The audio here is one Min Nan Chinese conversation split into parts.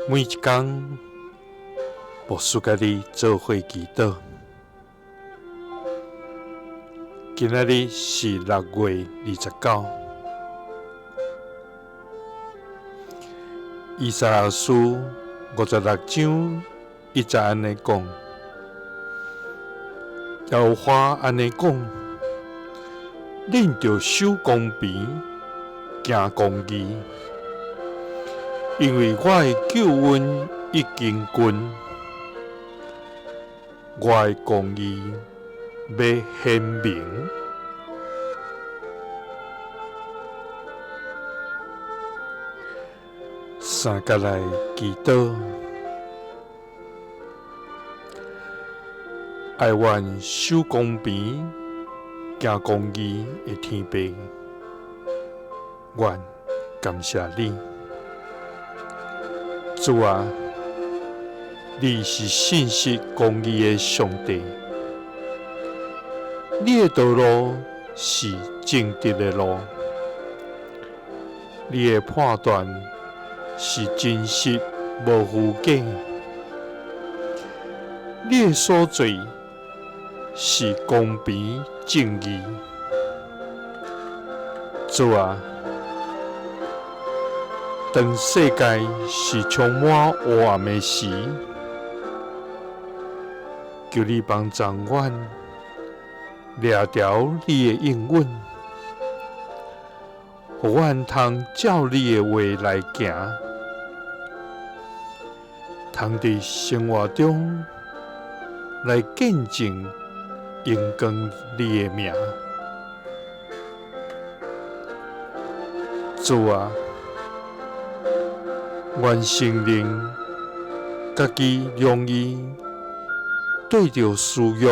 每一工，牧师佮你做伙祈祷。今仔日是6月29，以赛亚书56章1节按呢讲：耶和华按呢讲，恁著守公平，行公义。因为我的救恩已经近，我的公义欲显明。三佮来祈祷，爱阮守公平、行公义的天父，阮感谢你。主啊，你是信实公义的上帝，你的道路是正直的路，你的判断是真实无虚假，你的所做是公平正义。主啊，当世界是充满黑暗的时，求你帮助阮掠牢你的应允，予阮通照你的话来行，通伫生活中来见证荣光你的名。主啊，阮承认家己容易对著私欲、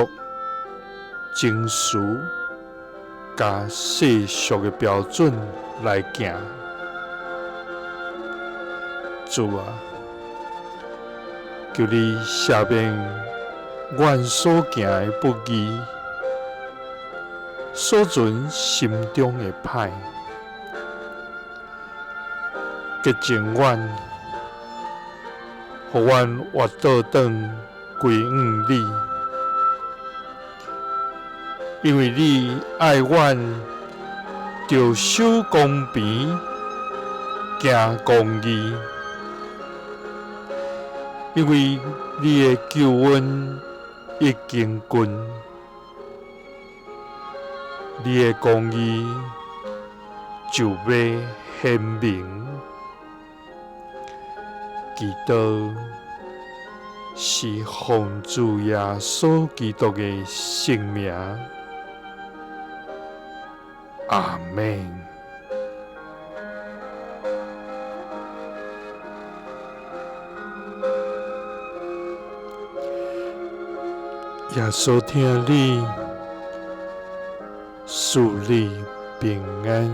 情绪佮世俗的标准来行。主啊，求你赦免阮所行的不义，所存心中的歹，洁净阮，予阮活倒转归向你，因为你爱阮，著守公平，行公义，因为你的救恩已经近，你的公义就欲显明。祈祷是奉主耶稣基督的圣名，阿们。耶稣疼你，赐你平安。